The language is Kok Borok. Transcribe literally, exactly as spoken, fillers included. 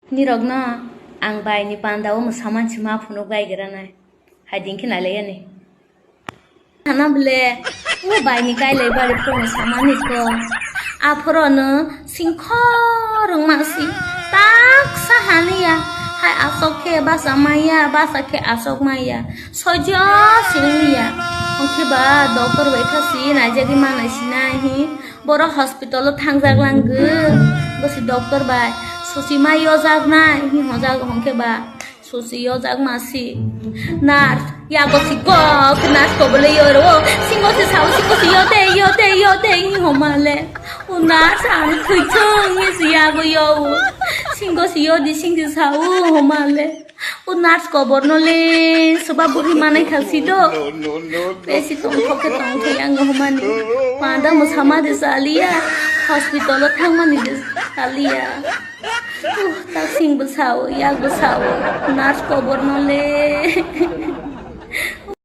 Nirokno ang baini panda o mwsaman se ma phunuk bai granai. Hai din khe nai lai yani. Hana bole, o baini kailai bari phuru mwsamani ko. Aphuru no singkhor wngma si taksa haniya. Hai asok khe basa maya, basa khe asok maya. Sojo singya. Hwnkhe ba doctor bai kha si naijagwi manai sinai hi. Borok hospital o thangjak langwi. Bosi doctor bai susi ma yojaknai hi hwnjak hwnkhe ba. Susi yojak masi. Nurse, yago si kok, nurse kobole yoro. Singo si sao, singo si yote, yote, yote, hi homale. O nurse ang thwichung, hi si yago yo. Singo si yodi, sing si sao, homale. O nurse kobor no le, soba buri manai kha si do. Besi tong thok khe tong thai ang homani. Panda mo sama de saliya, hospital o thangmani de saliya. Uh, tak sing bwsao, yak bwsao, nurse kobor no le.